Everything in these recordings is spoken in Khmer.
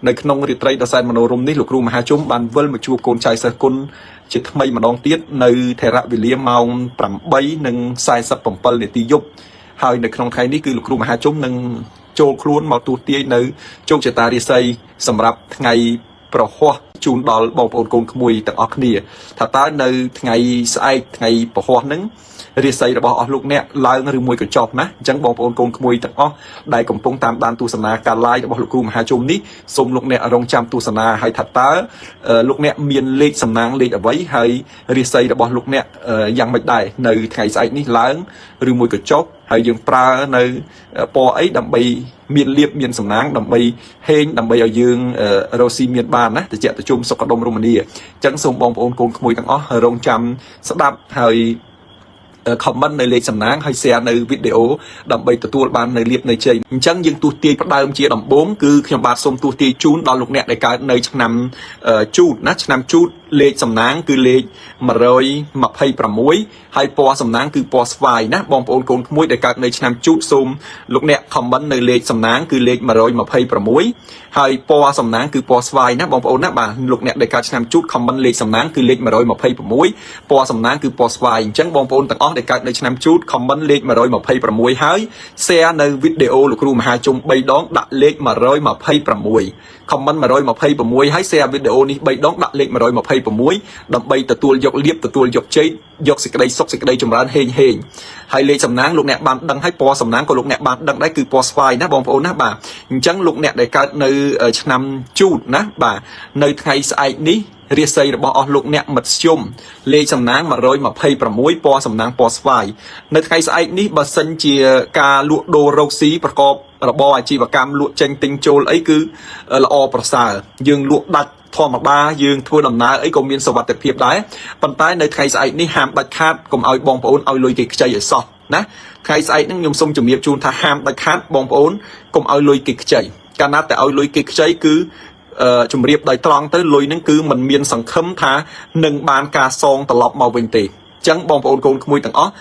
នៅក្នុងរាត្រីដ៏សែនមនោរម្យនេះលោកគ្រូមហាជុំបានវិលមកជួបកូនចៅសិស្សគុណជាថ្មីម្ដងទៀតនៅថេរវេលាម៉ោង8:47នាទីយប់ហើយនៅក្នុងថ្ងៃនេះគឺលោកគ្រូមហាជុំនឹងចូលខ្លួនមកទូទាយនៅជោគជតារាសីសម្រាប់ថ្ងៃប្រហោះជូនដល់បងប្អូនកូនក្មួយទាំងអស់គ្នាថាតើនៅថ្ងៃស្អែកថ្ងៃប្រហោះហ្នឹងរាសីរបស់អស់លោកអ្នកឡើងឬមួយក៏ចុះណាអញ្ចឹងបងប្អូនកូនក្មួយទាំងអស់ដែលកំពុងតាមដានទស្សនាការ live របស់លោកគ្រូមហាជុំនេះសូមលោកអ្នករងចាំទស្សនាហើយថាតើលោកអ្នកមានលេខសំណាងលេខអ្វីហើយរាសីរបស់លោកអ្នកយ៉ាងម៉េចដែរនៅថ្ងៃស្អែកនេះឡើងឬមួយក៏ចុះហើយយើងប្រើនៅពណ៌អីដើម្បីមានលៀបមានសំណាងដើម្បីហេងដើម្បីឲ្យយើងរកស៊ីមានបានណាតិចតិជុំសុខដុមរមនាអញ្ចឹងសូមបងប្អូនកូនក្មួយទាំងអស់រងចាំស្ដាប់ហើយ comment នៅលេខសំណាងហើយ share នៅវីដេអូដើម្បីទទួលបាននៅលៀបនៅជ័យអញ្ចឹងយើងទស្សទាយផ្ដើមជាដំបូងគឺខ្ញុំបាទសូមទស្សទាយជូនដល់លោកអ្នកដែលកើតនៅឆ្នាំជូតណាឆ្នាំជូតលេខសំណាងគឺលេខ126ហើយពណ៌សំណាងគឺពណ៌ស្វាយណាបងប្អូនកូនក្មួយដែលកើតនៅឆ្នាំជូតសូមលោកអ្នក comment នៅលេខសំណាងគឺលេខ126ហើយពណ៌សំណាងគឺពណ៌ស្វាយណាបងប្អូនណាបាទលោកអ្នកដែលកើតឆ្នាំជូត comment លេខសំណាងគឺលេខ126ពណ៌សំណាងគឺពណ៌ស្វាយអញ្ចឹងបងប្អូនទាំងអស់ដែលកើតនៅឆ្នាំជូត comment លេខ126ហើយ share នៅវីដេអូលោកគ្រូមហាជុំ3ដងដាក់លេខ126 comment 126ហើយ share វីដេអូនេះ3ដងដាក់លេខ126ដើម្បីទទួលយកលៀបទទួលយកជ័យយកសេចក្តីសុខសេចក្តីចម្រើនហេងហេងហើយលេខសំណាងលោកអ្នកបានដឹងហើយពណ៌សំណាងក៏លោកអ្នកបានដឹងដែរគឺពណ៌ស្វាយណាបងប្អូនណាបាទអញ្ចឹងលោកអ្នកដែលកើតនៅឆ្នាំជូតណាបាទនៅថ្ងៃស្អែកនេះរាសីរបស់អស់លោកអ្នកមធ្យមលេខសំណាង126ពណ៌សំណាងពណ៌ស្វាយនៅថ្ងៃស្អែកនេះបើសិនជាការលក់ដូររកស៊ីប្រកបរបរអាជីវកម្មលក់ចេញទិញចូលអីគឺល្អប្រសើរយើងលក់ដាច់ធម្មតាយើងធ្វើដំណើរអីក៏មានសុវត្ថិភាពដែរប៉ុន្តែនៅថ្ងៃស្អែកនេះហាមដាច់ខាតកុំឲ្យបងប្អូនឲ្យលុយគេខ្ចីឲ្យសោះណាថ្ងៃស្អែកហ្នឹងខ្ញុំសូមជំរាបជូនថាហាមដាច់ខាតបងប្អូនកុំឲ្យលុយគេខ្ចីកាលណាតែឲ្យលុយគេខ្ចីគឺជំរាបដោយត្រង់ទៅលុយហ្នឹងគឺมันមានសង្ឃឹមថានឹងបានការសងត្រឡប់មកវិញទេអញ្ចឹងបងប្អូនកូនក្មួយទាំងអស់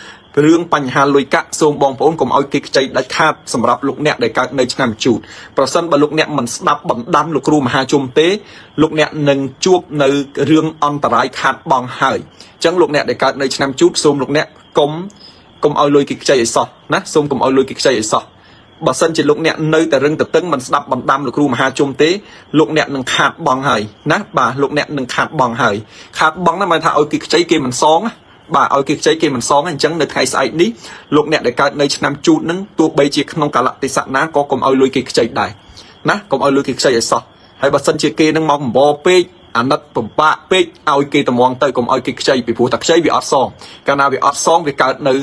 រឿងបញ្ហាលុយកាក់សូមបងប្អូនកុំឲ្យគេខ្ចីដាច់ខាតសម្រាប់លោកអ្នកដែលកើតនៅឆ្នាំជូតប្រសិនបើលោកអ្នកមិនស្ដាប់បណ្ដាំលោកគ្រូមហាជុំទេលោកអ្នកនឹងជួបនៅរឿងអន្តរាយខាតបង់ហើយអញ្ចឹងលោកអ្នកដែលកើតនៅឆ្នាំជូតសូមលោកអ្នកកុំកុំឲ្យលុយគេខ្ចីឲ្យសោះណាសូមកុំឲ្យលុយគេខ្ចីឲ្យសោះបើសិនជាលោកអ្នកនៅតែរឹងតឹងមិនស្ដាប់បណ្ដាំលោកគ្រូមហាជុំទេលោកអ្នកនឹងខាតបង់ហើយណាបាទលោកអ្នកនឹងខាតបង់ហើយខាតបង់ណាមិនថាឲ្យគេខ្ចីគេមិនសងណាបាទឲ្យគេខ្ចីគេមិនសងអញ្ចឹងនៅថ្ងៃស្អែកនេះលោកអ្នកដែលកើតនៅឆ្នាំជូតនឹងទោះបីជាក្នុងកាលៈទេសៈណាក៏កុំឲ្យលុយគេខ្ចីដែរណាកុំឲ្យលុយគេខ្ចីឲ្យសោះហើយបើសិនជាគេនឹងមកបំបពេកអាណិតពិបាកពេកឲ្យគេតម្ងទៅកុំឲ្យគេខ្ចីពីព្រោះតែខ្ចីវាអត់សងកាលណាវាអត់សងវាកើតនៅ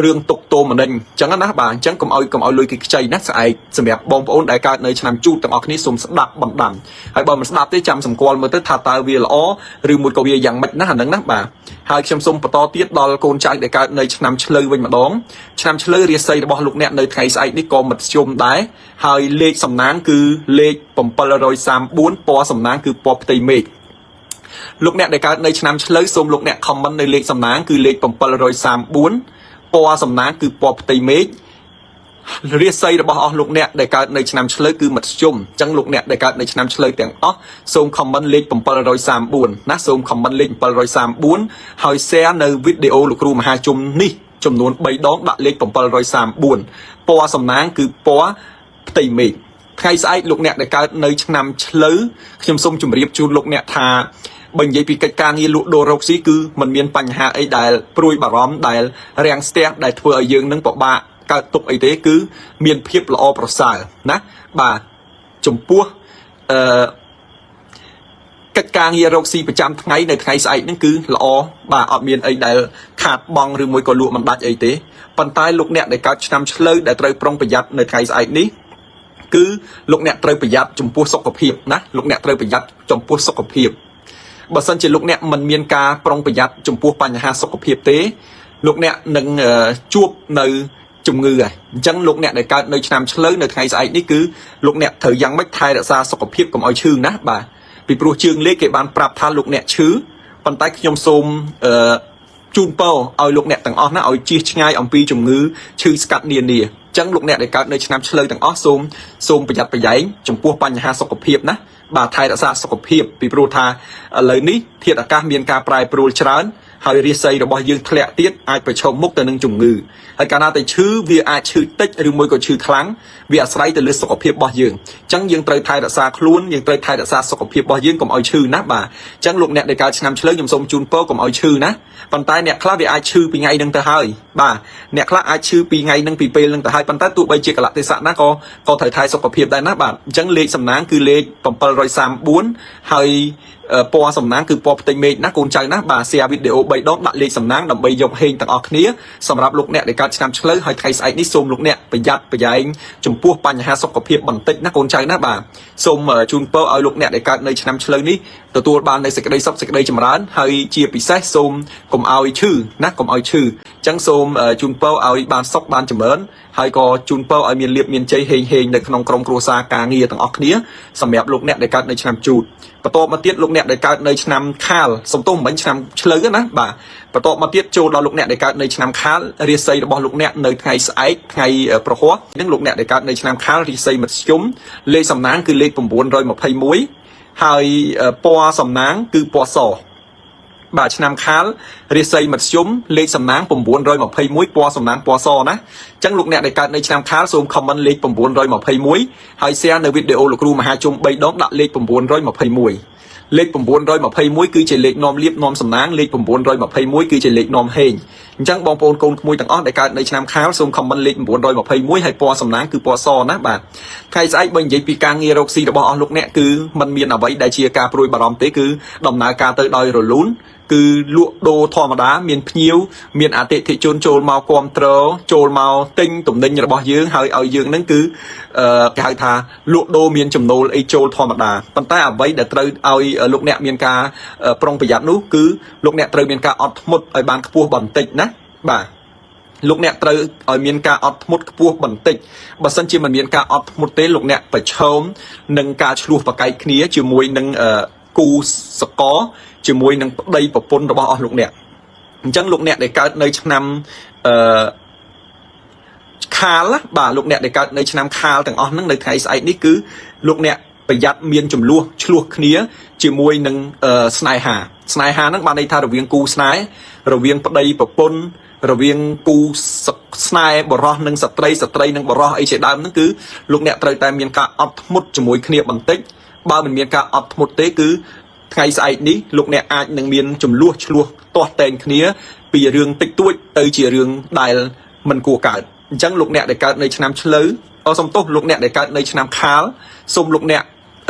រឿងទុកទោមនិញអញ្ចឹងណាបាទអញ្ចឹងកុំឲ្យកុំឲ្យលុយគេខ្ចីណាស្អែកសម្រាប់បងប្អូនដែលកើតនៅឆ្នាំជូតទាំងអស់គ្នាសូមស្ដាប់បណ្ដាំហើយបើមិនស្ដាប់ទេចាំសម្គាល់មើលទៅថាតើវាល្អឬមួយក៏វាយ៉ាងម៉េចណាអាហ្នឹងណាបាទហើយខ្ញុំសូមបន្តទៀតដល់កូនចៅដែលកើតនៅឆ្នាំឆ្លូវវិញម្ដងឆ្នាំឆ្លូវរាសីរបស់លោកអ្នកនៅថ្ងៃស្អែកនេះក៏មធ្យមដែរហើយលេខសំណាងគឺលេខ734ពណ៌សំណាងគឺពណ៌ផ្ទៃមេឃលោកអ្នកដែលកើតនៅឆ្នាំឆ្លូវសូមលោកអ្នក comment នៅលេខសំណាងគឺលេខ734ពណ៌សំណាងគឺពណ៌ផ្ទៃមេឃរាសីរបស់អស់លោកអ្នកដែលកើតនៅឆ្នាំឆ្លូវគឺមធ្យមអញ្ចឹងលោកអ្នកដែលកើតនៅឆ្នាំឆ្លូវទាំងអស់សូម comment លេខ734ណាសូម comment លេខ734ហើយ share នៅវីដេអូលោកគ្រូមហាជុំនេះចំនួន3ដងដាក់លេខ734ពណ៌សំណាងគឺពណ៌ផ្ទៃមេឃថ្ងៃស្អែកលោកអ្នកដែលកើតនៅឆ្នាំឆ្លូវខ្ញុំសូមជម្រាបជូនលោកអ្នកថាបើនិយាយពីកិច្ចការងារលក់ដូររកស៊ីគឺมันមានបញ្ហាអីដែលព្រួយបារម្ភដែលរាំងស្ទះដែលធ្វើឲ្យយើងនឹងពិបាកកើតទុកអីទេគឺមានភាពល្អប្រសើរណាបាទចំពោះអឺកិច្ចការងាររកស៊ីប្រចាំថ្ងៃនៅថ្ងៃស្អែកហ្នឹងគឺល្អបាទអត់មានអីដែលខាតបង់ឬមួយក៏លក់មិនដាច់អីទេប៉ុន្តែលោកអ្នកដែលកើតឆ្នាំឆ្លូវដែលត្រូវប្រុងប្រយ័ត្ននៅថ្ងៃស្អែកនេះគឺលោកអ្នកត្រូវប្រយ័ត្នចំពោះសុខភាពណាលោកអ្នកត្រូវប្រយ័ត្នចំពោះសុខភាពបើសិនជាលោកអ្នកមិនមានការប្រុងប្រយ័ត្នចំពោះបញ្ហាសុខភាពទេលោកអ្នកនឹងជួបនៅជំងឺហើយអញ្ចឹងលោកអ្នកដែលកើតនៅឆ្នាំឆ្លូវនៅថ្ងៃស្អែកនេះគឺលោកអ្នកត្រូវយ៉ាងម៉េចថែរក្សាសុខភាពកុំឲ្យឈឺណាបាទពីព្រោះជើងលេខគេបានប្រាប់ថាលោកអ្នកឈឺប៉ុន្តែខ្ញុំសូមអឺជូនពរឲ្យលោកអ្នកទាំងអស់ណាឲ្យជៀសឆ្ងាយអំពីជំងឺឈឺស្កាត់នានា ចឹងលោកអ្នកដែលកើតនៅឆ្នាំឆ្លូវទាំងអស់សូមសូមប្រយ័ត្នប្រយែងចំពោះបញ្ហាសុខភាពណាបាទថែរក្សាសុខភាពពីព្រោះថាឥឡូវនេះធាតុអាកាសមានការប្រែប្រួលច្រើនហើយរាសីរបស់យើងធ្លាក់ទៀតអាចប្រឈមមុខទៅនឹងជំងឺហើយកាលណាតែឈឺវាអាចឈឺតិចឬមួយក៏ឈឺខ្លាំងវាអាស្រ័យទៅលើសុខភាពរបស់យើងអញ្ចឹងយើងត្រូវថែរក្សាខ្លួនយើងត្រូវថែរក្សាសុខភាពរបស់យើងកុំឲ្យឈឺណាបាទអញ្ចឹងលោកអ្នកដែលកើតឆ្នាំឆ្លូវខ្ញុំសូមជូនពរកុំឲ្យឈឺណាប៉ុន្តែអ្នកខ្លះវាអាចឈឺពីថ្ងៃហ្នឹងទៅហើយបាទអ្នកខ្លះអាចឈឺពីថ្ងៃហ្នឹងពីពេលហ្នឹងទៅហើយប៉ុន្តែទោះបីជាកលៈទេសៈណាក៏ក៏ត្រូវថែសុខភាពដែរណាបាទអញ្ចឹងលេខសំណាងគឺលេខ734ហើយពណ៌សំណាងគឺពណ៌ផ្ទៃមេឃណាកូនចៅណាបាទ share វីដេអូ3ដងដាក់លេខសំណាងដើម្បីយកហេងទាំងអស់គ្នាសម្រាប់លោកអ្នកដែលកើតឆ្នាំឆ្លូវហើយថ្ងៃស្អែកនេះសូមលោកអ្នកប្រយ័ត្នប្រយែងចំពោះបញ្ហាសុខភាពបន្តិចណាកូនចៅណាបាទសូមជូនពរឲ្យលោកអ្នកដែលកើតនៅឆ្នាំឆ្លូវនេះទទួលបាននូវសេចក្តីសុខសេចក្តីចម្រើនហើយជាពិសេសសូមកុំឲ្យឈឺណាកុំឲ្យឈឺអញ្ចឹងសូមជូនពរឲ្យបានសុខបានចម្រើនហើយក៏ជូនពរឲ្យមានលៀបមានជ័យហេងហេងនៅក្នុងក្រុមគ្រួសារការងារទាំងអស់គ្នាសម្រាប់លោកអ្នកដែលកើតនៅឆ្នាំជូតបន្ទាប់មកទៀតលោកអ្នកដែលកើតនៅឆ្នាំខាលសំទោសមិនឆ្នាំឆ្លូវណាបាទបន្ទាប់មកទៀតចូលដល់លោកអ្នកដែលកើតនៅឆ្នាំខាលរាសីរបស់លោកអ្នកនៅថ្ងៃស្អែកថ្ងៃប្រហ័សនឹងលោកអ្នកដែលកើតនៅឆ្នាំខាលរាសីមធ្យមលេខសំណាងគឺលេខ921ហើយពណ៌សំណាងគឺពណ៌សបាទឆ្នាំខាលរាសីមធ្យមលេខសំណាង921ពណ៌សំណាងពណ៌សណាអញ្ចឹងលោកអ្នកដែលកើតនៅឆ្នាំខាលសូម comment លេខ921ហើយ share នៅវីដេអូលោកគ្រូមហាជុំ3ដងដាក់លេខ921លេខ921គឺជាលេខនាំលៀបនាំសំណាងលេខ921គឺជាលេខនាំហេងអញ្ចឹងបងប្អូនកូនក្មួយទាំងអស់ដែលកើតនៅឆ្នាំខាលសូម comment លេខ921ហើយពណ៌សំណាងគឺពណ៌សណាបាទថ្ងៃស្អែកបើនិយាយពីការងាររកស៊ីរបស់អស់លោកអ្នកគឺมันមានអ្វីដែលជាការព្រួយបារម្ភទេគឺដំណើរការទៅដោយរលូនគឺលក់ដូរធម្មតាមានភ្ញៀវមានអតិថិជនចូលមកគ្រប់គ្រងចូលមកទិញទំនិញរបស់យើងហើយឲ្យយើងនឹងគឺគេហៅថាលក់ដូរមានចំណូលអីចូលធម្មតាប៉ុន្តែអ្វីដែលត្រូវឲ្យលោកអ្នកមានការប្រុងប្រយ័ត្ននោះគឺលោកអ្នកត្រូវមានការអត់ធ្មត់ឲ្យបានខ្ពស់បន្តិចណាបាទលោកអ្នកត្រូវឲ្យមានការអត់ធ្មត់ខ្ពស់បន្តិចបើសិនជាមិនមានការអត់ធ្មត់ទេលោកអ្នកប្រឈមនឹងការឆ្លោះប្រកែកគ្នាជាមួយនឹងគូសកលជាមួយនឹងប្តីប្រពន្ធរបស់អស់លោកអ្នកអញ្ចឹងលោកអ្នកដែលកើតនៅឆ្នាំអឺខាលបាទលោកអ្នកដែលកើតនៅឆ្នាំខាលទាំងអស់ហ្នឹងនៅថ្ងៃស្អែកនេះគឺលោកអ្នកប្រយ័ត្នមានចំនួនឆ្លោះគ្នាជាមួយនឹងស្នេហាស្នេហាហ្នឹងបានន័យថារវាងគូស្នេហ៍រវាងប្តីប្រពន្ធរវាងគូស្នេហ៍បរោះនិងស្ត្រីស្ត្រីនិងបរោះអីជាដើមហ្នឹងគឺលោកអ្នកត្រូវតែមានការអត់ធ្មត់ជាមួយគ្នាបន្តិចបើមិនមានការអត់ធ្មត់ទេគឺថ្ងៃស្អែកនេះលោកអ្នកអាចនឹងមានចំនួនឆ្លោះទាស់តែងគ្នាពីរឿងតិចតួចទៅជារឿងដែលមិនគួរកើតអញ្ចឹងលោកអ្នកដែលកើតនៅឆ្នាំឆ្លូវអសំទោសលោកអ្នកដែលកើតនៅឆ្នាំខាលសូមលោកអ្នក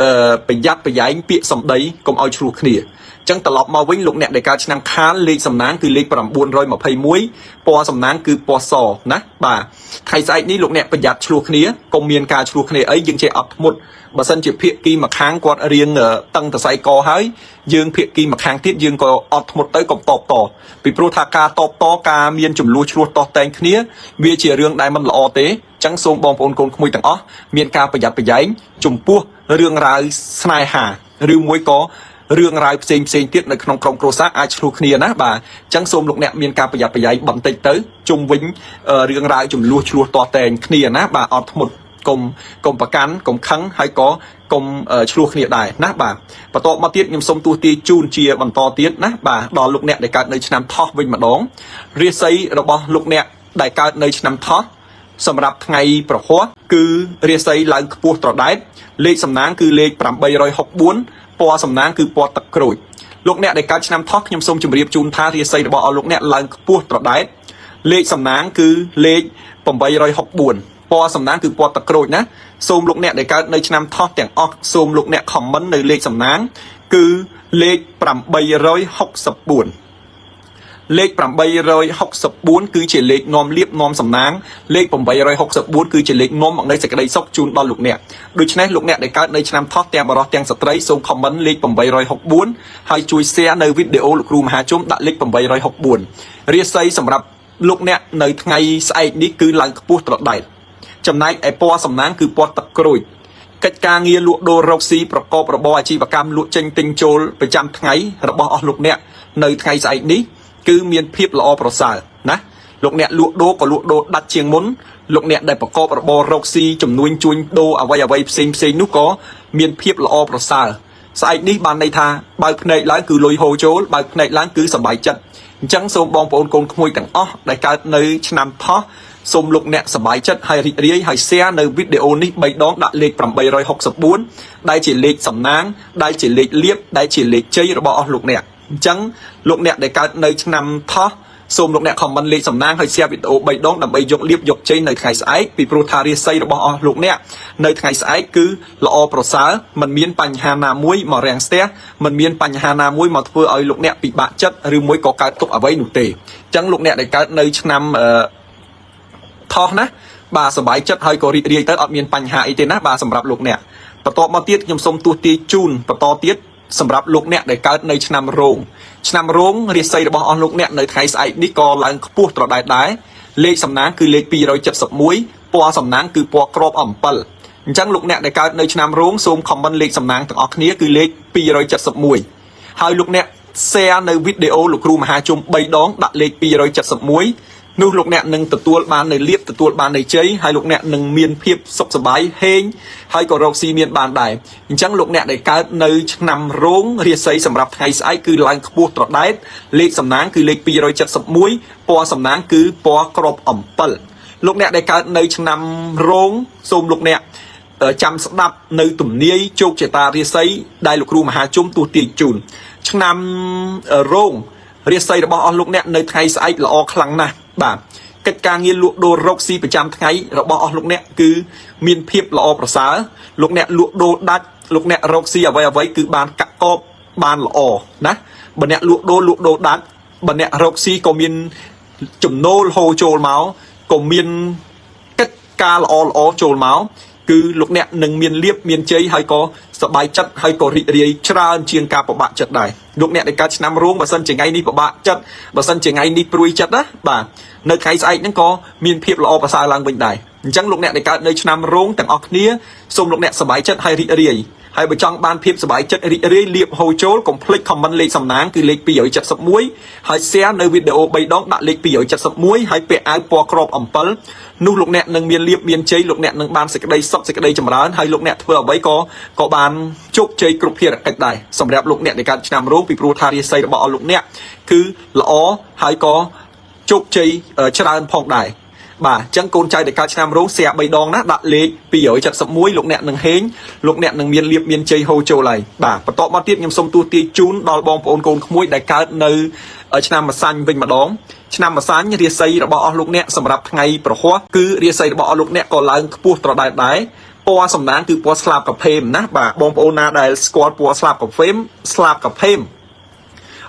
ប្រយ័ត្នប្រយែងពាក្យសម្ដីកុំឲ្យឆ្លោះគ្នាអញ្ចឹងត្រឡប់មកវិញលោកអ្នកដែលកើតឆ្នាំខាលលេខសំណាងគឺលេខ921ពណ៌សំណាងគឺពណ៌សណាបាទថ្ងៃស្អែកនេះលោកអ្នកប្រយ័ត្នឆ្លោះគ្នាកុំមានការឆ្លោះគ្នាអីយើងចេះអត់ធ្មត់បើសិនជាភាគីម្ខាងគាត់រៀងតឹងតសៃកហើយយើងភាគីម្ខាងទៀតយើងក៏អត់ធ្មត់ទៅកុំតបតពីព្រោះថាការតបតការមានចំនួនឆ្លោះតោះតែងគ្នាវាជារឿងដែលមិនល្អទេចឹងសូមបងប្អូនកូនក្មួយទាំងអស់មានការប្រយ័ត្នប្រយែងចំពោះរឿងរ៉ាវស្នេហាឬមួយក៏រឿងរ៉ាវផ្សេងផ្សេងទៀតនៅក្នុងក្រុមគ្រួសារអាចឆ្លោះគ្នាណាបាទអញ្ចឹងសូមលោកអ្នកមានការប្រយ័ត្នប្រយែងបន្តិចទៅជុំវិញរឿងរ៉ាវចំនួនឆ្លោះតតែងគ្នាណាបាទអត់ធ្មត់កុំកុំប្រកាន់កុំខឹងហើយក៏កុំឆ្លោះគ្នាដែរណាបាទបន្ទាប់មកទៀតខ្ញុំសូមទស្សទាយជូនជាបន្តទៀតណាបាទដល់លោកអ្នកដែលកើតនៅឆ្នាំថោះវិញម្ដងរាសីរបស់លោកអ្នកដែលកើតនៅឆ្នាំថោះសម្រាប់ថ្ងៃប្រហ័សគឺរាសីឡើងខ្ពស់ត្រដែតលេខសំណាងគឺលេខ864ពណ៌សំណាងគឺពណ៌ទឹកក្រូចលោកអ្នកដែលកើតឆ្នាំថោះខ្ញុំសូមជម្រាបជូនថារាសីរបស់អស់លោកអ្នកឡើងខ្ពស់ត្រដែតលេខសំណាងគឺលេខ864ពណ៌សំណាងគឺពណ៌ទឹកក្រូចណាសូមលោកអ្នកដែលកើតនៅឆ្នាំថោះទាំងអស់សូមលោកអ្នកខមមិននៅលេខសំណាងគឺលេខ864លេខ864គឺជាលេខនាំលៀបនាំសំណាងលេខ864គឺជាលេខនាំមកនូវសេចក្តីសុខជូនដល់លោកអ្នកដូច្នេះលោកអ្នកដែលកើតនៅឆ្នាំថោះទាំងបរោះទាំងស្ត្រីសូម comment លេខ864ហើយជួយ share នៅវីដេអូលោកគ្រូមហាជុំដាក់លេខ864រាសីសម្រាប់លោកអ្នកនៅថ្ងៃស្អែកនេះគឺឡើងខ្ពស់ត្រដែតចំណែកឯពណ៌សំណាងគឺពណ៌ទឹកក្រូចកិច្ចការងារលក់ដូររកស៊ីប្រកបរបរអាជីវកម្មលក់ចេញទិញចូលប្រចាំថ្ងៃរបស់អស់លោកអ្នកនៅថ្ងៃស្អែកនេះគឺមានភាពល្អប្រសើរណាលោកអ្នកលក់ដូរក៏លក់ដូរដាច់ជាងមុន លោកអ្នកដែលប្រកបរបររកស៊ីចំនួនជួញដូរអ្វីអ្វីផ្សេងផ្សេងនោះក៏មានភាពល្អប្រសើរស្អែកនេះបានន័យថាបើកភ្នែកឡើងគឺលុយហូរចូលបើកភ្នែកឡើងគឺសប្បាយចិត្តអញ្ចឹងសូមបងប្អូនកូនក្មួយទាំងអស់ដែលកើតនៅឆ្នាំថោះសូមលោកអ្នកសប្បាយចិត្តហើយរីករាយហើយ share នៅវីដេអូនេះ3ដងដាក់លេខ864ដែលជាលេខសំណាងដែលជាលេខលៀបដែលជាលេខជ័យរបស់អស់លោកអ្នកអញ្ចឹងលោកអ្នកដែលកើតនៅឆ្នាំថោះសូមលោកអ្នក comment លេខសំណាងហើយ share វីដេអូ3ដងដើម្បីយកលៀបយកជ័យនៅថ្ងៃស្អែកពីព្រោះថារាសីរបស់អស់លោកអ្នកនៅថ្ងៃស្អែកគឺល្អប្រសើរមិនមានបញ្ហាណាមួយមករាំងស្ទះមិនមានបញ្ហាណាមួយមកធ្វើឲ្យលោកអ្នកពិបាកចិត្តឬមួយក៏កើតទុក្ខអ្វីនោះទេអញ្ចឹងលោកអ្នកដែលកើតនៅឆ្នាំអឺ ថោះណាបាទសប្បាយចិត្តហើយក៏រីករាយទៅអត់មានបញ្ហាអីទេណាបាទសម្រាប់លោកអ្នកបន្តមកទៀតខ្ញុំសូមទស្សទាយជូនបន្តទៀតសម្រាប់លោកអ្នកដែលកើតនៅឆ្នាំរោងឆ្នាំរោងរាសីរបស់អស់លោកអ្នកនៅថ្ងៃស្អែកនេះក៏ឡើងខ្ពស់ត្រដែតដែរលេខសំណាងគឺលេខ271ពណ៌សំណាងគឺពណ៌ក្របអំពិលអញ្ចឹងលោកអ្នកដែលកើតនៅឆ្នាំរោងសូម comment លេខសំណាងទាំងអស់គ្នាគឺលេខ271ហើយលោកអ្នក share នៅវីដេអូលោកគ្រូមហាជុំ3ដងដាក់លេខ271នោះលោកអ្នកនឹងទទួលបាននៅលៀបទទួលបាននៅជ័យហើយលោកអ្នកនឹងមានភាពសុខសប្បាយហេងហើយក៏រកស៊ីមានបានដែរអញ្ចឹងលោកអ្នកដែលកើតនៅឆ្នាំរោងរាសីសម្រាប់ថ្ងៃស្អែកគឺឡើងខ្ពស់ត្រដែតលេខសំណាងគឺលេខ271ពណ៌សំណាងគឺពណ៌ក្របអំពិលលោកអ្នកដែលកើតនៅឆ្នាំរោងសូមលោកអ្នកចាំស្ដាប់នៅទំនាយជោគជតារាសីដែលលោកគ្រូមហាជុំទស្សទាយជូនឆ្នាំរោងរាសីរបស់អស់លោកអ្នកនៅថ្ងៃស្អែកល្អខ្លាំងណាស់បាទកិច្ចការងារលក់ដូររកស៊ីប្រចាំថ្ងៃរបស់អស់លោកអ្នកគឺមានភាពល្អប្រសើរលោកអ្នកលក់ដូរដាច់លោកអ្នករកស៊ីអ្វីអ្វីគឺបានកាក់កបបានល្អណាបើអ្នកលក់ដូរលក់ដូរដាច់បើអ្នករកស៊ីក៏មានចំណូលហូរចូលមកក៏មានកិច្ចការល្អល្អចូលមកគឺលោកអ្នកនឹងមានលៀបមានជ័យហើយក៏សប្បាយចិត្តហើយក៏រីករាយច្រើនជាងការពិបាកចិត្តដែរលោកអ្នកដែលកើតឆ្នាំរោងបើសិនជាថ្ងៃនេះពិបាកចិត្តបើសិនជាថ្ងៃនេះព្រួយចិត្តណាបាទនៅថ្ងៃស្អែកហ្នឹងក៏មានភាពល្អប្រសើរឡើងវិញដែរអញ្ចឹងលោកអ្នកដែលកើតនៅឆ្នាំរោងទាំងអស់គ្នាសូមលោកអ្នកសប្បាយចិត្តហើយរីករាយហើយបើចង់បានភាពសប្បាយចិត្តរីករាយលៀបហូរចូលកុំភ្លេច comment លេខសំណាងគឺលេខ271ហើយ share នៅវីដេអូ3ដងដាក់លេខ271ហើយពាក់អាវពណ៌ក្របអំពិលនោះលោកអ្នកនឹងមានលៀបមានជ័យលោកអ្នកនឹងបានសេចក្តីសុខសេចក្តីចម្រើនហើយលោកអ្នកធ្វើអ្វីក៏ក៏បានជោគជ័យគ្រប់ភារកិច្ចដែរសម្រាប់លោកអ្នកដែលកើតឆ្នាំរោងពីព្រោះថារាសីរបស់អស់លោកអ្នកគឺល្អហើយក៏ជោគជ័យច្រើនផងដែរបាទអញ្ចឹងកូនចៅដែលកើតឆ្នាំរោង share 3ដងណាដាក់លេខ271លោកអ្នកនឹងហេងលោកអ្នកនឹងមានលៀបមានជ័យហូរចូលហើយបាទបន្តមកទៀតខ្ញុំសូមទស្សទាយជូនដល់បងប្អូនកូនក្មួយដែលកើតនៅឆ្នាំម្សាញ់វិញម្ដងឆ្នាំម្សាញ់រាសីរបស់អស់លោកអ្នកសម្រាប់ថ្ងៃប្រហោះគឺរាសីរបស់អស់លោកអ្នកក៏ឡើងខ្ពស់ត្រដែតដែរពណ៌សំណាងគឺពណ៌ស្លាបកាផេមណាបាទបងប្អូនណាដែលស្គាល់ពណ៌ស្លាបកាហ្វេមស្លាបកាផេម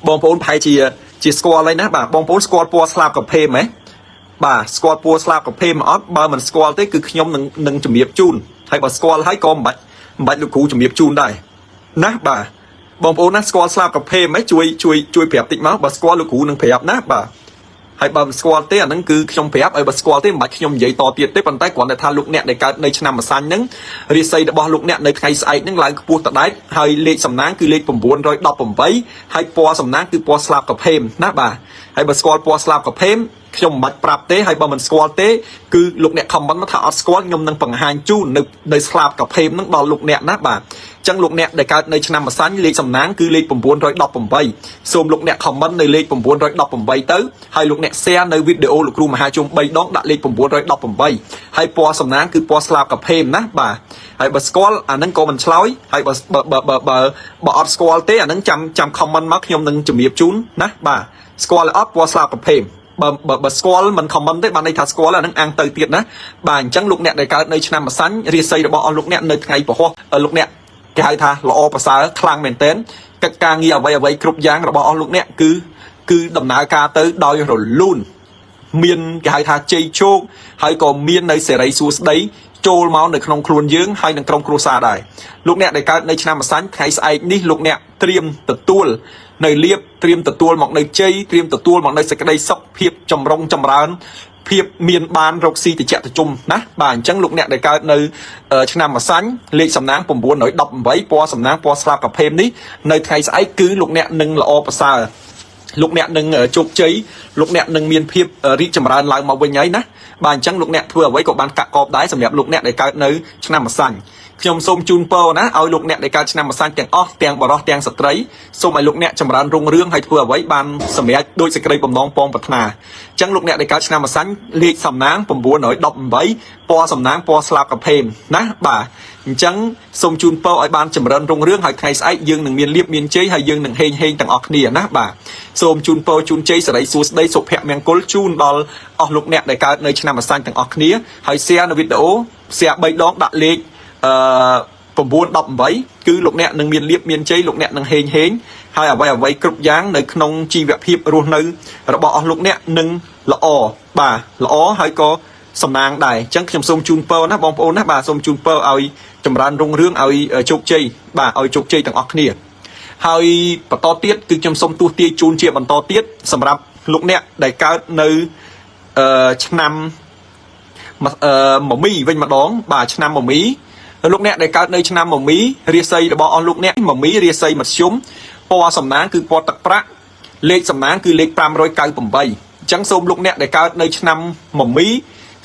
បងប្អូនប្រហែលជាជាស្គាល់ហើយណាបាទបងប្អូនស្គាល់ពណ៌ស្លាបកាផេមហ៎បាទស្គាល់ពណ៌ស្លាបកាផេមអត់បើមិនស្គាល់ទេគឺខ្ញុំនឹងនឹងជំរាបជូនហើយបើស្គាល់ហើយក៏មិនបាច់មិនបាច់លោកគ្រូជំរាបជូនដែរណាបាទបងប្អូនណាស្គាល់ស្លាបកាផេមហ៎ជួយជួយជួយប្រាប់តិចមកបើស្គាល់លោកគ្រូនឹងប្រាប់ណាបាទហើយបើមិនស្គាល់ទេអាហ្នឹងគឺខ្ញុំប្រាប់ឲ្យបើស្គាល់ទេមិនបាច់ខ្ញុំនិយាយតទៀតទេប៉ុន្តែគ្រាន់តែថាលោកអ្នកដែលកើតនៅឆ្នាំម្សាញ់ហ្នឹងរាសីរបស់លោកអ្នកនៅថ្ងៃស្អែកហ្នឹងឡើងខ្ពស់តដែតហើយលេខសំណាងគឺលេខ918ហើយពណ៌សំណាងគឺពណ៌ស្លាបកាផេមណាបាទហើយបើស្គាល់ពណ៌ស្លាបកាផេមខ្ញុំមិនបាច់ប្រាប់ទេហើយបើមិនស្គាល់ទេគឺលោកអ្នក comment មកថាអត់ស្គាល់ខ្ញុំនឹងបង្ហាញជូននៅនៅស្លាបកាផេមហ្នឹងដល់លោកអ្នកណាបាទចឹងលោកអ្នកដែលកើតនៅឆ្នាំម្សាញ់លេខសំណាងគឺលេខ918សូមលោកអ្នក comment នៅលេខ918ទៅហើយលោកអ្នក share នៅវីដេអូលោកគ្រូមហាជុំ3ដងដាក់លេខ918ហើយពណ៌សំណាងគឺពណ៌ស្លាបកាផេមណាបាទហើយបើស្គាល់អាហ្នឹងក៏មិនឆ្លើយហើយបើបើបើបើបើអត់ស្គាល់ទេអាហ្នឹងចាំចាំ comment មកខ្ញុំនឹងជំរាបជូនណាបាទស្គាល់អត់ពណ៌ស្លាបកាផេមបើបើស្គាល់មិន comment ទេបានន័យថាស្គាល់អានឹងអាំងទៅទៀតណាបាទអញ្ចឹងលោកអ្នកដែលកើតនៅឆ្នាំម្សាញ់រាសីរបស់អស់លោកអ្នកនៅថ្ងៃពហុលោកអ្នកគេហៅថាល្អប្រសើរខ្លាំងមែនទែនកិច្ចការងារអ្វីអ្វីគ្រប់យ៉ាងរបស់អស់លោកអ្នកគឺគឺដំណើរការទៅដោយរលូនមានគេហៅថាជ័យជោគហើយក៏មាននៅសេរីសួស្តីចូលមកនៅក្នុងខ្លួនយើងហើយនឹងក្រុមគ្រួសារដែរលោកអ្នកដែលកើតនៅឆ្នាំម្សាញ់ថ្ងៃស្អែកនេះលោកអ្នកត្រៀមទទួលនៅលៀបត្រៀមទទួលមកនៅជ័យត្រៀមទទួលមកនៅសេចក្តីសុខភាពចម្រុងចម្រើនភាពមានបានរកស៊ីតិចតិជុំណាបាទអញ្ចឹងលោកអ្នកដែលកើតនៅឆ្នាំម្សាញ់លេខសំណាង918ពណ៌សំណាងពណ៌ស្លាបកាផេមនេះនៅថ្ងៃស្អែកគឺលោកអ្នកនឹងល្អប្រសើរ លោកអ្នកនឹងជោគជ័យលោកអ្នកនឹងមានភាពរីកចម្រើនឡើងមកវិញហើយណាបាទអញ្ចឹងលោកអ្នកធ្វើអ្វីក៏បានកាក់កបដែរសម្រាប់លោកអ្នកដែលកើតនៅឆ្នាំម្សាញ់ខ្ញុំសូមជូនពរណាឲ្យលោកអ្នកដែលកើតឆ្នាំម្សាញ់ទាំងអស់ទាំងបរិសទាំងស្ត្រីសូមឲ្យលោកអ្នកចម្រើនរុងរឿងហើយធ្វើអ្វីបានសម្រេចដោយសេចក្តីបំណងប៉ងប្រាថ្នាអញ្ចឹងលោកអ្នកដែលកើតឆ្នាំម្សាញ់លេខសំណាង918ពណ៌សំណាងពណ៌ស្លាបកាភេមណាបាទអញ្ចឹងសូមជូនពរឲ្យបានចម្រើនរុងរឿងហើយថ្ងៃស្អែកយើងនឹងមានលៀបមានជ័យហើយយើងនឹងហេងហេងទាំងអស់គ្នាណាបាទសូមជូនពរជូនជ័យសិរីសួស្តីសុភមង្គលជូនដល់អស់លោកអ្នកដែលកើតនៅឆ្នាំម្សាញ់ទាំងអស់គ្នាហើយ share នៅវីដេអូ share 3ដងដាក់លេខអឺ918គឺលោកអ្នកនឹងមានលៀបមានជ័យលោកអ្នកនឹងហេងហេងហើយអ្វីអ្វីគ្រប់យ៉ាងនៅក្នុងជីវភាពរស់នៅរបស់អស់លោកអ្នកនឹងល្អបាទល្អហើយក៏សំណាងដែរអញ្ចឹងខ្ញុំសូមជូនពរណាបងប្អូនណាបាទសូមជូនពរឲ្យចម្រើនរុងរឿងឲ្យជោគជ័យបាទឲ្យជោគជ័យទាំងអស់គ្នាហើយបន្តទៀតគឺខ្ញុំសូមទស្សទាយជូនជាបន្តទៀតសម្រាប់លោកអ្នកដែលកើតនៅអឺឆ្នាំអឺមមីវិញម្ដងបាទឆ្នាំមមីលោកអ្នកដែលកើតនៅឆ្នាំមមីរាសីរបស់អស់លោកអ្នកមមីរាសីមធ្យមពណ៌សំណាងគឺពណ៌ទឹកប្រាក់លេខសំណាងគឺលេខ598អញ្ចឹងសូមលោកអ្នកដែលកើតនៅឆ្នាំមមី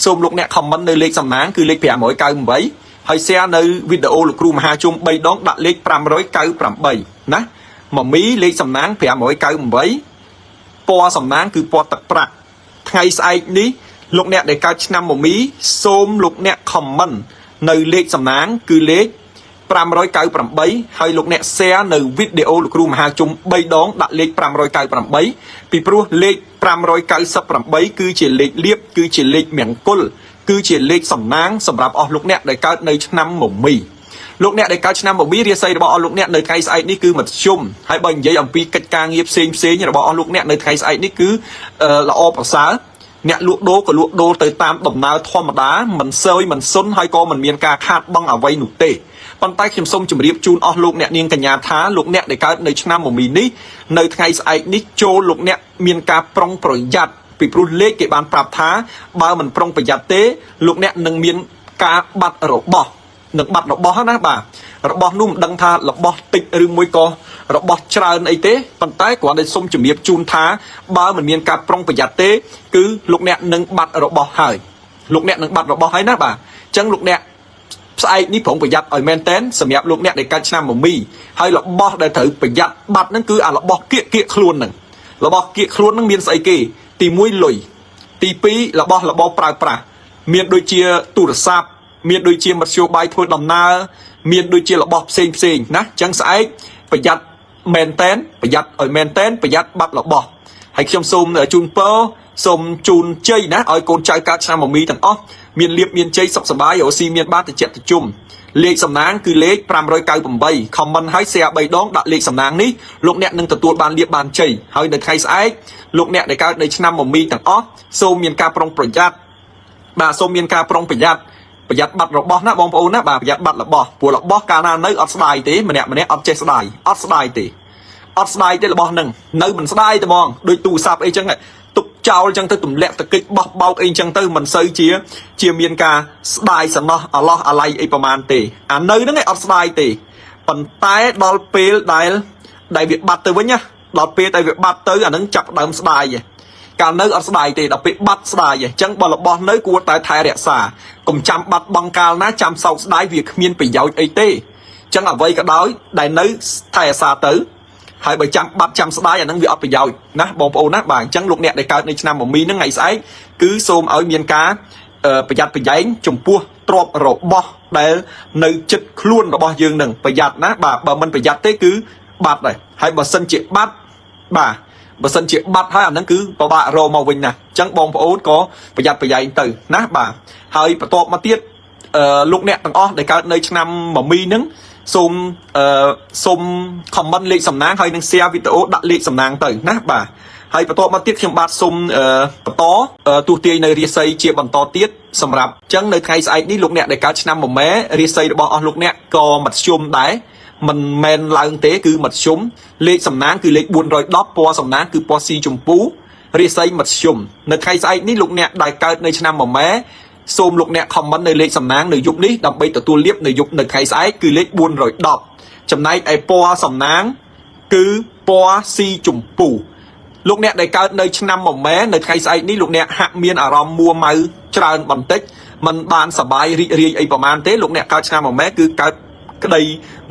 សូមលោកអ្នក comment នៅលេខសំណាងគឺលេខ598ហើយ share នៅវីដេអូលោកគ្រូមហាជុំ3ដងដាក់លេខ598ណាមមីលេខសំណាង598ពណ៌សំណាងគឺពណ៌ទឹកប្រាក់ថ្ងៃស្អែកនេះលោកអ្នកដែលកើតឆ្នាំមមីសូមលោកអ្នក comment នៅលេខសំណាងគឺលេខ598ហើយលោកអ្នក share នៅវីដេអូលោកគ្រូមហាជុំ3ដងដាក់លេខ598ពីព្រោះលេខ598គឺជាលេខលៀបគឺជាលេខមង្គលគឺជាលេខសំណាងសម្រាប់អស់លោកអ្នកដែលកើតនៅឆ្នាំមមីលោកអ្នកដែលកើតឆ្នាំមមីរាសីរបស់អស់លោកអ្នកនៅថ្ងៃស្អែកនេះគឺមធ្យមហើយបើនិយាយអំពីកិច្ចការងារផ្សេងផ្សេងរបស់អស់លោកអ្នកនៅថ្ងៃស្អែកនេះគឺល្អប្រសើរអ្នកលក់ដូរក៏លក់ដូរទៅតាមដំណើរធម្មតាមិនសើយមិនសុនហើយក៏មិនមានការខាតបង់អ្វីនោះទេប៉ុន្តែខ្ញុំសូមជម្រាបជូនអស់លោកអ្នកនាងកញ្ញាថាលោកអ្នកដែលកើតនៅឆ្នាំមមីនេះនៅថ្ងៃស្អែកនេះចូលលោកអ្នកមានការប្រុងប្រយ័ត្នពីព្រោះលេខគេបានប្រាប់ថាបើមិនប្រុងប្រយ័ត្នទេលោកអ្នកនឹងមានការបាត់របស់នឹងបាត់របស់ណាបាទរបស់នោះមិនដឹងថារបស់តិចឬមួយក៏របស់ច្រើនអីទេប៉ុន្តែគ្រាន់តែសូមជំរាបជូនថាបើមិនមានការប្រុងប្រយ័ត្នទេគឺលោកអ្នកនឹងបាត់របស់ហើយលោកអ្នកនឹងបាត់របស់ហើយណាបាទអញ្ចឹងលោកអ្នកស្អែកនេះប្រុងប្រយ័ត្នឲ្យមែនតែនសម្រាប់លោកអ្នកដែលកើតឆ្នាំមមីហើយរបស់ដែលត្រូវប្រយ័ត្នបាត់ហ្នឹងគឺអារបស់គៀកគៀកខ្លួនហ្នឹងរបស់គៀកខ្លួនហ្នឹងមានស្អីគេទី1លុយទី2របស់របរប្រើប្រាស់មានដូចជាទូរស័ព្ទមានដូចជាមធ្យោបាយធ្វើដំណើរមានដូចជារបស់ផ្សេងផ្សេងណាអញ្ចឹងស្អែកប្រយ័ត្នមែនតែនប្រយ័ត្នឲ្យមែនតែនប្រយ័ត្នបាត់របស់ហើយខ្ញុំសូមជូនពរសូមជូនជ័យណាឲ្យកូនចៅកើតឆ្នាំមមីទាំងអស់មានលៀបមានជ័យសុខសប្បាយរកស៊ីមានបានតិចតិជុំលេខសំណាងគឺលេខ598 comment ហើយ share 3ដងដាក់លេខសំណាងនេះលោកអ្នកនឹងទទួលបានលៀបបានជ័យហើយនៅថ្ងៃស្អែកលោកអ្នកដែលកើតនៅឆ្នាំមមីទាំងអស់សូមមានការប្រុងប្រយ័ត្នបាទសូមមានការប្រុងប្រយ័ត្នប្រយ័ត្នបាត់របស់ណាបងប្អូនណាបាទប្រយ័ត្នបាត់របស់ព្រោះរបស់កាលណានៅអត់ស្ដាយទេម្នាក់ម្នាក់អត់ចេះស្ដាយអត់ស្ដាយទេអត់ស្ដាយទេរបស់នឹងនៅមិនស្ដាយទេហ្មងដូចទូរស័ព្ទអីចឹងទុកចោលចឹងទៅទម្លាក់តកិច្ចបោះបោកអីចឹងទៅមិនសូវជាជាមានការស្ដាយសំណោះអាឡោះអាឡៃអីប្រមាណទេអានៅហ្នឹងឯងអត់ស្ដាយទេប៉ុន្តែដល់ពេលដែលដែលវាបាត់ទៅវិញណាដល់ពេលដែលវាបាត់ទៅអាហ្នឹងចាប់ដើមស្ដាយឯងកាលនៅអត់ស្ដាយទេដល់ពេលបាត់ស្ដាយឯងអញ្ចឹងបើរបស់នៅគួរតែថែរក្សាកុំចាំបាត់បង់កាលណាចាំសោកស្ដាយវាគ្មានប្រយោជន៍អីទេអញ្ចឹងអ្វីក៏ដោយដែលនៅថែរក្សាទៅហើយបើចាំបាត់ចាំស្ដាយអាហ្នឹងវាអត់ប្រយោជន៍ណាបងប្អូនណាបាទអញ្ចឹងលោកអ្នកដែលកើតនៅឆ្នាំមមីហ្នឹងថ្ងៃស្អែកគឺសូមឲ្យមានការប្រយ័ត្នប្រយែងចំពោះទ្រព្យរបស់ដែលនៅចិត្តខ្លួនរបស់យើងនឹងប្រយ័ត្នណាបាទបើមិនប្រយ័ត្នទេគឺបាត់ដែរហើយបើសិនជាបាត់បាទបើសិនជាបាត់ហើយអាហ្នឹងគឺពិបាករកមកវិញណាអញ្ចឹងបងប្អូនក៏ប្រយ័ត្នប្រយែងទៅណាបាទហើយបន្ទាប់មកទៀតអឺលោកអ្នកទាំងអស់ដែលកើតនៅឆ្នាំមមីហ្នឹងសូមអឺសូម comment លេខសំណាងហើយនឹង share វីដេអូដាក់លេខសំណាងទៅណាបាទហើយបន្ទាប់មកទៀតខ្ញុំបាទសូមបន្តទស្សទាយនៅរាសីជាបន្តទៀតសម្រាប់អញ្ចឹងនៅថ្ងៃស្អែកនេះលោកអ្នកដែលកើតឆ្នាំមមែរាសីរបស់អស់លោកអ្នកក៏មធ្យមដែរមិនមែនឡើងទេគឺមធ្យមលេខសំណាងគឺលេខ410ពណ៌សំណាងគឺពណ៌ស៊ីជម្ពូរាសីមធ្យមនៅថ្ងៃស្អែកនេះលោកអ្នកដែលកើតនៅឆ្នាំមមែសូមលោកអ្នក comment នៅលេខសំណាងនៅយប់នេះដើម្បីទទួលលាភនៅយប់នៅថ្ងៃស្អែកគឺលេខ410ចំណែកឯពណ៌សំណាងគឺពណ៌ស៊ីជម្ពូ លោកអ្នកដែលកើតនៅឆ្នាំមមែនៅថ្ងៃស្អែកនេះលោកអ្នកហាក់មានអារម្មណ៍មួម៉ៅច្រើនបន្តិចមិនបានសប្បាយរីករាយអីប្រហែលទេលោកអ្នកកើតឆ្នាំមមែគឺកើតក្តី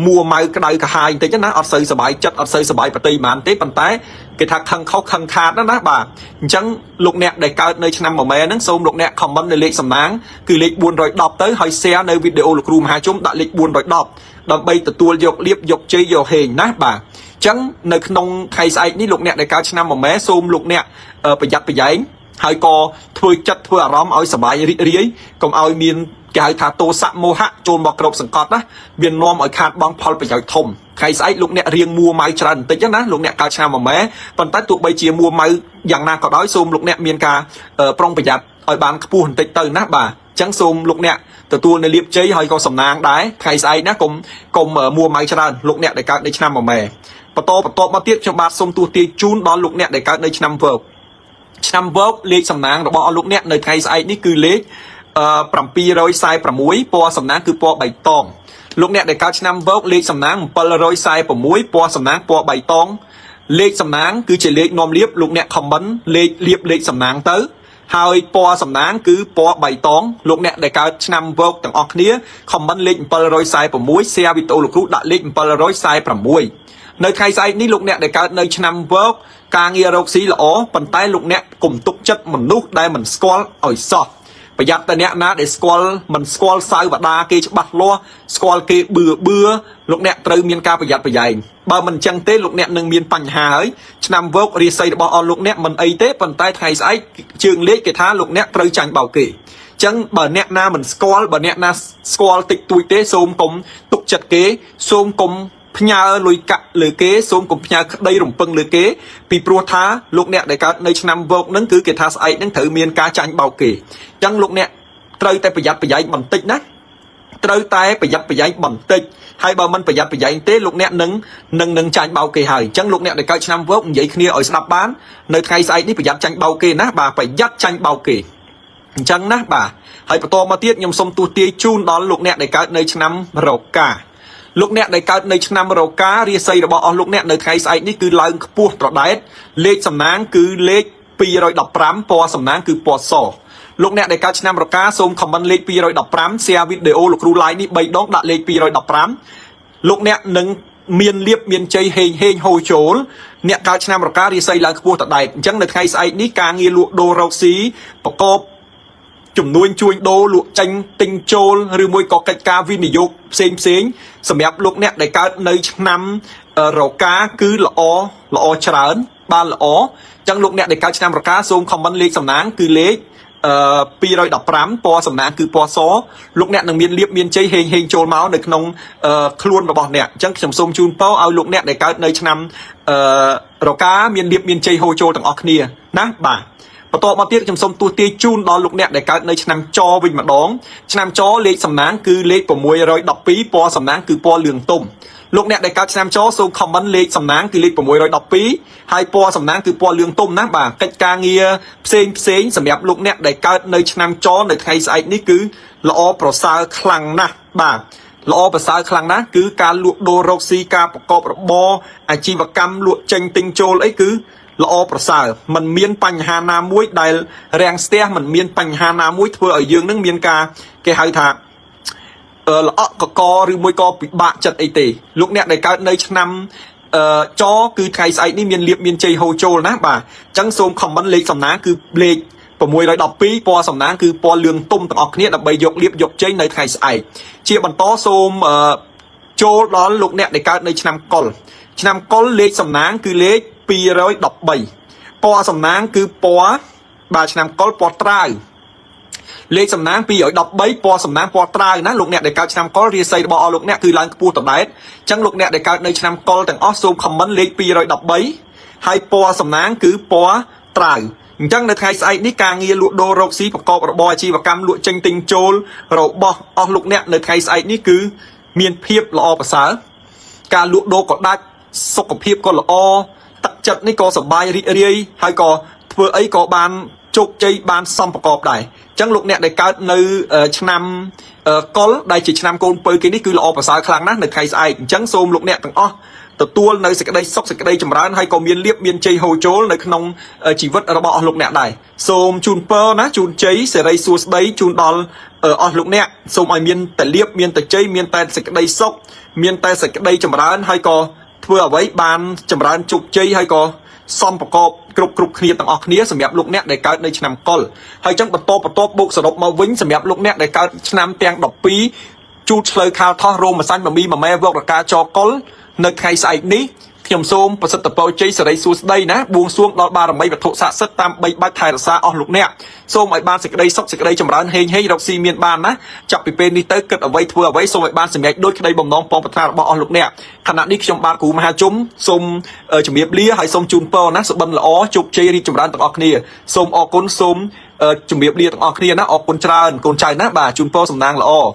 មួម៉ៅក្តៅក្រហាយបន្តិចណាអត់សូវសប្បាយចិត្តអត់សូវសប្បាយប្រតិប្រហែលទេប៉ុន្តែគេថាខឹងខុសខឹងខាតណាណាបាទអញ្ចឹងលោកអ្នកដែលកើតនៅឆ្នាំមមែហ្នឹងសូមលោកអ្នក comment នៅលេខសំណាងគឺលេខ410ទៅហើយ share នៅវីដេអូលោកគ្រូមហាជុំដាក់លេខ410ដើម្បីទទួលយកលៀបយកជ័យយកហេងណាបាទអញ្ចឹងនៅក្នុងថ្ងៃស្អែកនេះលោកអ្នកដែលកើតឆ្នាំមមែសូមលោកអ្នកប្រយ័ត្នប្រយែងហើយក៏ធ្វើចិត្តធ្វើអារម្មណ៍ឲ្យសប្បាយរីករាយកុំឲ្យមានគេហៅថាទោសៈមោហៈចូលមកគ្របសង្កត់ណាវានាំឲ្យខាតបង់ផលប្រយោជន៍ធំថ្ងៃស្អែកលោកអ្នករៀងមួម៉ៅច្រើនបន្តិចណាលោកអ្នកកើតឆ្នាំមមែប៉ុន្តែទោះបីជាមួម៉ៅយ៉ាងណាក៏ដោយសូមលោកអ្នកមានការប្រុងប្រយ័ត្នឲ្យបានខ្ពស់បន្តិចទៅណាបាទអញ្ចឹងសូមលោកអ្នកទទួលនៅលៀបជ័យហើយក៏សំណាងដែរថ្ងៃស្អែកណាកុំកុំមួម៉ៅច្រើនលោកអ្នកដែលកើតនៅឆ្នាំមមែបន្តបន្តមកទៀតខ្ញុំបាទសូមទស្សទាយជូនដល់លោកអ្នកដែលកើតនៅឆ្នាំវកឆ្នាំវកលេខសំណាងរបស់អស់លោកអ្នកនៅថ្ងៃស្អែកនេះគឺលេខ746ពណ៌សំណាងគឺពណ៌បៃតងលោកអ្នកដែលកើតឆ្នាំវកលេខសំណាង746ពណ៌សំណាងពណ៌បៃតងលេខសំណាងគឺជាលេខនាំលៀបលោកអ្នក comment លេខលៀបលេខសំណាងទៅហើយពណ៌សំណាងគឺពណ៌បៃតងលោកអ្នកដែលកើតឆ្នាំវកទាំងអស់គ្នា comment លេខ746 share វីដេអូលោកគ្រូដាក់លេខ746នៅថ្ងៃស្អែកនេះលោកអ្នកដែលកើតនៅឆ្នាំវកការងាររកស៊ីល្អប៉ុន្តែលោកអ្នកកុំទុកចិត្តមនុស្សដែលមិនស្គាល់ឲ្យសោះប្រយ័ត្នតែអ្នកណាដែលស្គាល់មិនស្គាល់សាវតាគេច្បាស់លាស់ស្គាល់គេបឿបឿលោកអ្នកត្រូវមានការប្រយ័ត្នប្រយែងបើមិនចឹងទេលោកអ្នកនឹងមានបញ្ហាហើយឆ្នាំវករាសីរបស់អស់លោកអ្នកមិនអីទេប៉ុន្តែថ្ងៃស្អែកជើងលេខគេថាលោកអ្នកត្រូវចាញ់បោកគេចឹងបើអ្នកណាមិនស្គាល់បើអ្នកណាស្គាល់តិចតួចទេសូមកុំទុកចិត្តគេសូមកុំផ្ញើលុយកាក់លើគេសូមកុំផ្ញើក្តីរំពឹងលើគេពីព្រោះថាលោកអ្នកដែលកើតនៅឆ្នាំវកនឹងគឺគេថាស្អែកនឹងត្រូវមានការចាញ់បោកគេអញ្ចឹងលោកអ្នកត្រូវតែប្រយ័ត្នប្រយែងបន្តិចណាត្រូវតែប្រយ័ត្នប្រយែងបន្តិចហើយបើមិនប្រយ័ត្នប្រយែងទេលោកអ្នកនឹងនឹងនឹងចាញ់បោកគេហើយអញ្ចឹងលោកអ្នកដែលកើតឆ្នាំវកនិយាយគ្នាឲ្យស្ដាប់បាននៅថ្ងៃស្អែកនេះប្រយ័ត្នចាញ់បោកគេណាបាទប្រយ័ត្នចាញ់បោកគេអញ្ចឹងណាបាទហើយបន្តមកទៀតខ្ញុំសូមទស្សទាយជូនដល់លោកអ្នកដែលកើតនៅឆ្នាំរកាលោកអ្នកដែលកើតនៅឆ្នាំរការាសីរបស់អស់លោកអ្នកនៅថ្ងៃស្អែកនេះគឺឡើងខ្ពស់ត្រដែតលេខសំណាងគឺលេខ215ពណ៌សំណាងគឺពណ៌សលោកអ្នកដែលកើតឆ្នាំរកាសូម comment លេខ215 share វីដេអូលោកគ្រូ live នេះ3ដងដាក់លេខ215លោកអ្នកនឹងមានលៀបមានជ័យហេងហេងហូរចូលអ្នកកើតឆ្នាំរការាសីឡើងខ្ពស់ត្រដែតអញ្ចឹងនៅថ្ងៃស្អែកនេះការងារលក់ដូររកស៊ីប្រកប ចំនួនជួញដូរលក់ចេញទិញចូលឬមួយក៏កិច្ចការវិនិយោគផ្សេងផ្សេងសម្រាប់លោកអ្នកដែលកើតនៅឆ្នាំរកាគឺល្អល្អច្រើនបានល្អអញ្ចឹងលោកអ្នកដែលកើតឆ្នាំរកាសូម comment លេខសំណាងគឺលេខអឺ215ពណ៌សំណាងគឺពណ៌សលោកអ្នកនឹងមានលៀបមានជ័យហេងហេងចូលមកនៅក្នុងខ្លួនរបស់អ្នកអញ្ចឹងខ្ញុំសូមជូនពរឲ្យលោកអ្នកដែលកើតនៅឆ្នាំអឺរកាមានលៀបមានជ័យហូរចូលទាំងអស់គ្នាណាបាទបន្តមកទៀតខ្ញុំសូមទស្សទាយជូនដល់លោកអ្នកដែលកើតនៅឆ្នាំចវិញម្ដងឆ្នាំចលេខសំណាងគឺលេខ612ពណ៌សំណាងគឺពណ៌លឿងទុំលោកអ្នកដែលកើតឆ្នាំចសូម comment លេខសំណាងគឺលេខ612ហើយពណ៌សំណាងគឺពណ៌លឿងទុំណាបាទកិច្ចការងារផ្សេងផ្សេងសម្រាប់លោកអ្នកដែលកើតនៅឆ្នាំចនៅថ្ងៃស្អែកនេះគឺល្អប្រសើរខ្លាំងណាស់បាទល្អប្រសើរខ្លាំងណាស់គឺការលក់ដូររកស៊ីការប្រកបរបរអាជីវកម្មលក់ចេញទិញចូលអីគឺល្អប្រសើរมันមានបញ្ហាណាមួយដែលរាំងស្ទះมันមានបញ្ហាណាមួយធ្វើឲ្យយើងនឹងមានការគេហៅថាល្អក់កកឬមួយក៏ពិបាកចិត្តអីទេលោកអ្នកដែលកើតនៅឆ្នាំអឺចគឺថ្ងៃស្អែកនេះមានលៀបមានជ័យហូរចូលណាបាទអញ្ចឹងសូម comment លេខសំណាងគឺលេខ612ពណ៌សំណាងគឺពណ៌លឿងទុំទាំងអស់គ្នាដើម្បីយកលៀបយកជ័យនៅថ្ងៃស្អែកជាបន្តសូមចូលដល់លោកអ្នកដែលកើតនៅឆ្នាំកុលឆ្នាំកុលលេខសំណាងគឺលេខ213ពណ៌សំណាងគឺពណ៌បាទឆ្នាំកុលពណ៌ត្រាវលេខសំណាង213ពណ៌សំណាងពណ៌ត្រាវណាលោកអ្នកដែលកើតឆ្នាំកុលរាសីរបស់អស់លោកអ្នកគឺឡើងខ្ពស់តដែតអញ្ចឹងលោកអ្នកដែលកើតនៅឆ្នាំកុលទាំងអស់សូម comment លេខ213ហើយពណ៌សំណាងគឺពណ៌ត្រាវអញ្ចឹងនៅថ្ងៃស្អែកនេះការងារលក់ដូររកស៊ីប្រកបរបរអាជីវកម្មលក់ចេញទិញចូលរបស់អស់លោកអ្នកនៅថ្ងៃស្អែកនេះគឺមានភាពល្អប្រសើរការលក់ដូរក៏ដាច់សុខភាពក៏ល្អទឹកចិត្តនេះក៏សប្បាយរីករាយហើយក៏ធ្វើអីក៏បានជោគជ័យបានសំប្រកបដែរអញ្ចឹងលោកអ្នកដែលកើតនៅឆ្នាំកុលដែលជាឆ្នាំកូនពៅគេនេះគឺល្អប្រសើរខ្លាំងណាស់នៅថ្ងៃស្អែកអញ្ចឹងសូមលោកអ្នកទាំងអស់ ទទួលនៅសេចក្តីសុខសេចក្តីចម្រើនហើយក៏មានលៀបមានជ័យហូរចូលនៅក្នុងជីវិតរបស់អស់លោកអ្នកដែរសូមជូនពរណាជូនជ័យសេរីសួស្តីជូនដល់អស់លោកអ្នកសូមឲ្យមានតែលៀបមានតែជ័យមានតែសេចក្តីសុខមានតែសេចក្តីចម្រើនហើយក៏ធ្វើអ្វីបានចម្រើនជោគជ័យហើយក៏ សំប្រកបគ្រប់គ្រប់គ្នាទាំងអស់គ្នាសម្រាប់លោកអ្នកដែលកើតនៅឆ្នាំកុលហើយចឹងបន្តបន្តបូកសរុបមកវិញសម្រាប់លោកអ្នកដែលកើតឆ្នាំទាំង12ជូតឆ្លូវខាលថោះរោមម្សាញ់មមីមម៉ែវករកាចកុលនៅថ្ងៃស្អែកនេះខ្ញុំសូមប្រសិទ្ធពរជ័យសិរីសួស្តីណាបួងសួងដល់បារមីវត្ថុស័ក្តិសិទ្ធិតាមបីបាច់ថែរក្សាអស់លោកអ្នកសូមឲ្យបានសេចក្តីសុខសេចក្តីចម្រើនហេងហេងរកស៊ីមានបានណាចាប់ពីពេលនេះទៅគិតអ្វីធ្វើអ្វីសូមឲ្យបានសម្រេចដូចក្តីបំណងប៉ងប្រាថ្នារបស់អស់លោកអ្នកខណៈនេះខ្ញុំបាទគ្រូមហាជុំសូមជំរាបលាហើយសូមជូនពរណាសុបិនល្អជោគជ័យរីកចម្រើនទាំងអស់គ្នាសូមអរគុណសូមជំរាបលាទាំងអស់គ្នាណាអរគុណច្រើនកូនចៅណាបាទជូនពរសំណាងល្អ។